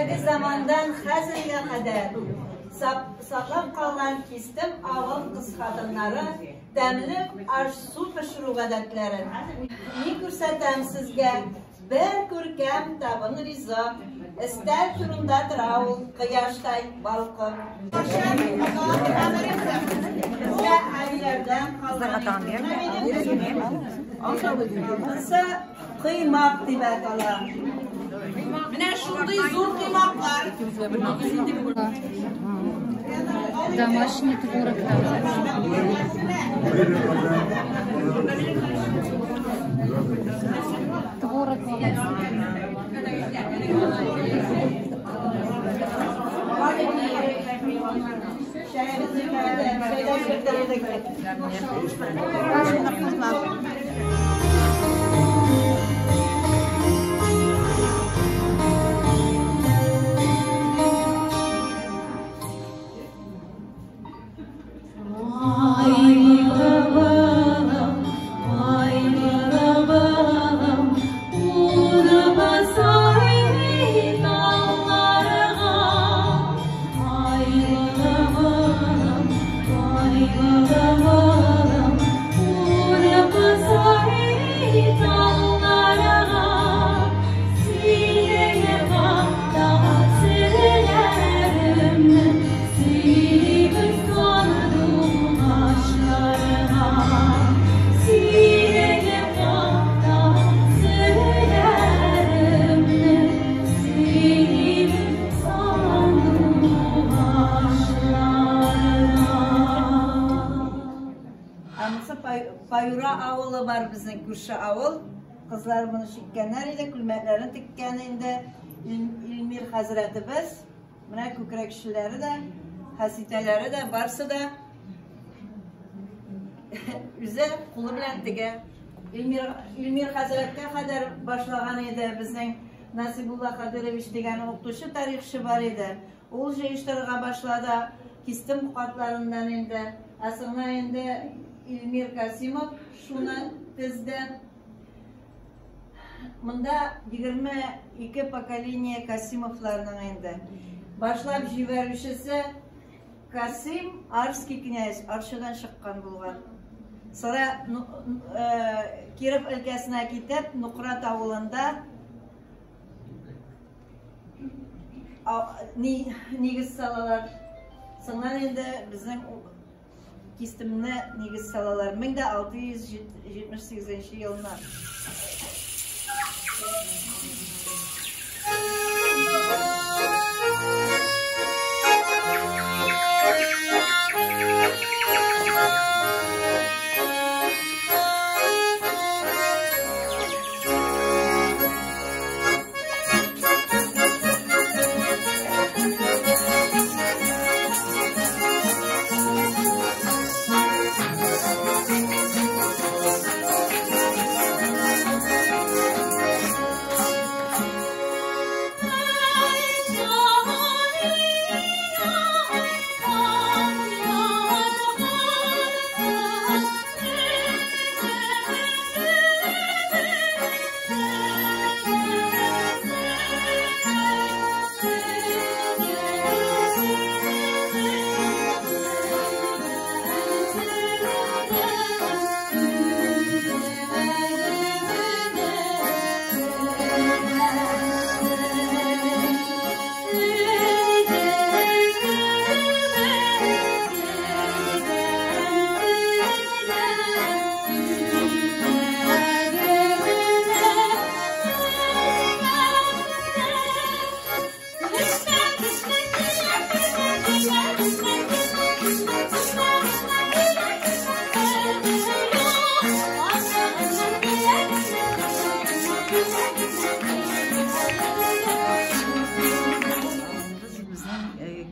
Элгәрге замандан хәзергә кадәр саклап калган Кистем авыл кыз-хатыннары тәмле аш-су пешерү гадәтләрен. Мин күрсәтәм сезгә бер күркәм табын ризык. Өстәл турында тора ул кояштай балкып. Безгә әбиләрдән калган. Монысы коймак дип атала. Менә шундый зур коймаклар. Домашний творог там. Творог Паюра авылы бар, безнең күрше авыл. Кызлар моны чиккәннәр иде, күлмәкләрен теккән инде Илмир хәзрәтебез. Менә күкрәкчеләре дә, хәситәләре дә, барсы да үзе кулы белән тегә. Илмир хәзрәткә кадәр башлаган иде безнең Насибулла Кадырович дигән укытучы тарихчы бар иде. Ул җыештырырга башлады, Кистем картларыннан инде. Ә соңына инде Илмир Касимов шуны тезде. Монда 22 поколение Касимовларның инде. Башлап җибәрүчесе Касим Арский князь, Арчадан чыккан булган. Сара Киров өлкәсенә китеп, Нукрат авылында нигез салалар. Соңнан инде безнең Кистемне нигез салалар 1678 елны.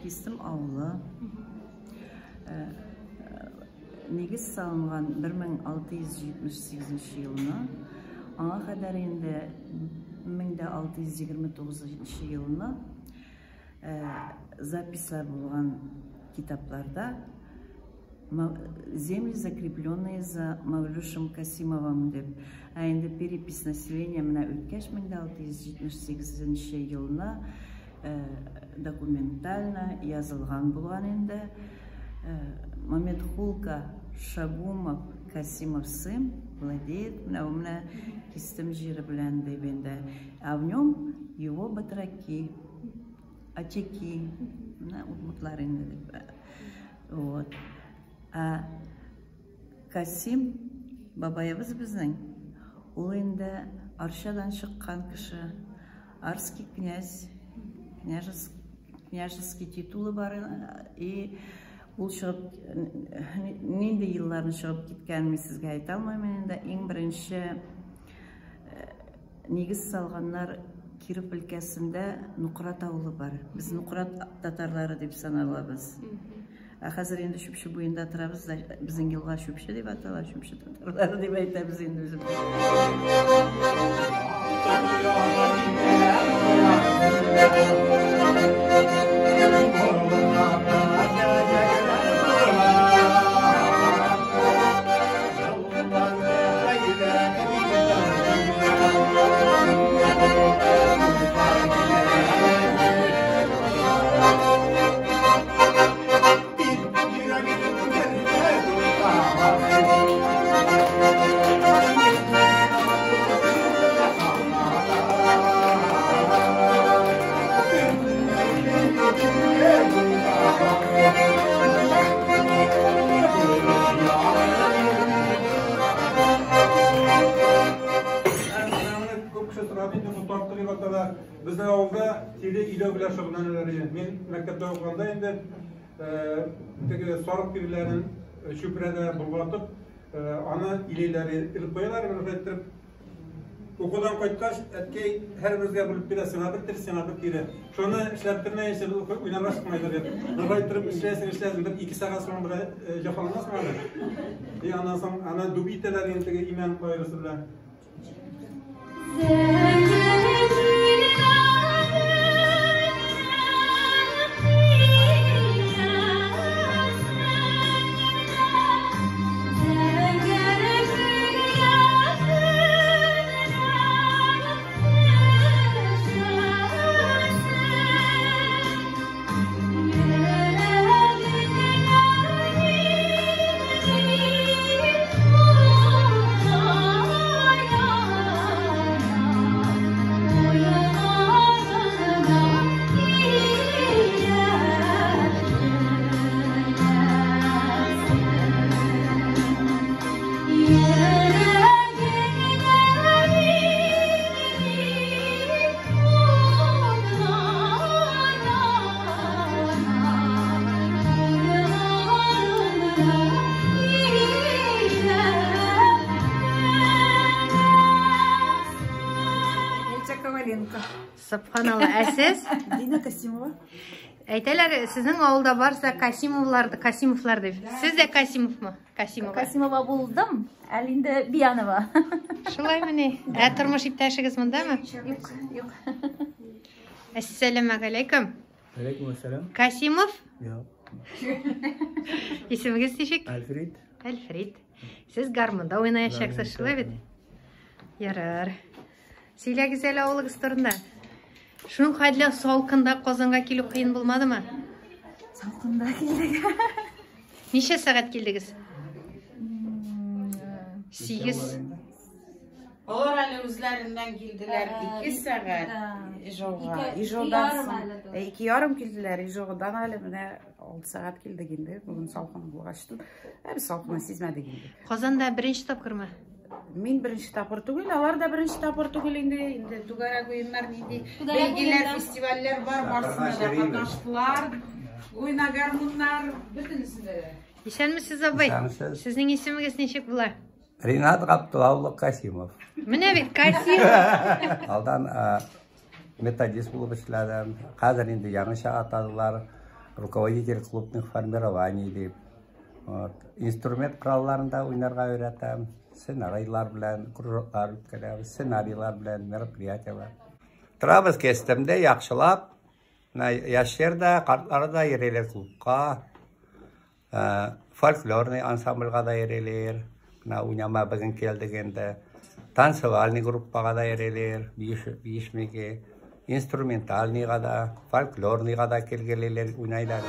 Кистем авылы нигез салынган 1678 елны, аңа кадәр инде 1629 елны записьлар булган китапларда земли, закрепленные за Мавлюшем Касимовым дип. Ә инде перепись населения менә үткәч 1678 елны Документально язылган булган инде. Мамедхулка Шагумов Касимов сын владеет менә менә кистем җире белән дип инде. А в нем его батраки, очаки, менә удмуртлар инде дип. Вот. А Касим бабаебыз безнең, ул инде Арчадан чыккан кеше, Арский князь, княжеский титулы бар, и ул чыгып, нинди елларны чыгып киткәнен мин сезгә әйтә алмыйм инде. Иң беренче нигез салганнар Киров өлкәсендә Нукрат авылы бар. Без Нукрат татарлары дип саналабыз. Ә хәзер инде Чүпче буенда торабыз да, безнең елга Чүпче дип атала, Чүпче татарлары дип әйтәбез инде үзебез. Безнең авылда тире иләү белән шөгыльләнәләр иде. Мин мәктәптә укыганда инде теге сарык тиреләрен чүпрәдә болгатып, аны иләйләр элеп куялар, бер иттереп. Укудан кайткач, әткәй һәрберебезгә бүлеп бирә, сиңа бер тире, сиңа бер тире. Шуны эшләп бетермәенчә без уйнарга чыкмайдыр дип. Бер иттереп эшләсең, эшләсең, бер 2 сәгать соң бер җәфаланасың әле. И аннан соң аны дүп итәләр инде теге имән кайрысы белән. Субханалла, ә сез? Дина Касимова. Әйтәләр, сезнең авылда барса Касимовлар, Касимовлар дип. Сез дә Касимовмы? Касимова. Касимова булдым, әле инде Биянова. Шулаймыни? Ә тормыш иптәшегез мондамы? Юк, юк. Әссәламү галәйкүм. Алейкум ассалам. Касимов? Юк. Исемегез ничек? Альфрид. Альфрид. Сез гармунда уйнаячаксыз, шулай бит? Ярар. Сөйләгез әле авылыгыз турында. Шуның хәтле салкында Казанга килү кыен булмадымы? Салкында килдек. Ничә сәгать килдегез? 8. Алар әле үзләреннән килделәр 2 сәгать Ижауга. Ижаудан соң 2,5 килделәр. Ижаудан әле менә 6 сәгать килдек инде. Бүген салкын булгач, без салкынны сизмәдек инде. Казанда беренче тапкырмы? Мин беренче тапкыр түгел, алар да беренче тапкыр түгел инде. Инде түгәрәк уеннар нинди бәйгеләр, фестивальләр бар, барысында да катнаштылар. Уйна гармуннар, бөтенесендә дә. Исәнмесез, абый. Исәнмесез. Сезнең исемегез ничек була? Ринат Габдулла улы Касимов. Менә бит Касимов. Алдан методист булып эшләдем. Хәзер инде яңача атадылар. Руководитель клубных формирований дип. Вот. Инструмент коралларында уйнарга өйрәтәм. Сценарийлар белән кружоклар үткәрәбез, сценарийлар белән мероприятиялар. Торабыз кестемдә яхшылап. Яшьләр дә, картлар да йөриләр клубка. Фольклорный ансамбльга да йөриләр. Менә уйнама бүген килдек инде. Танцевальный группага да йөриләр, биешмеге. Инструментальныйга да, фольклорныйга да килгәлиләр, уйнайлар.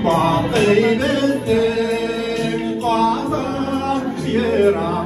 Балкый безнең Казан ерак.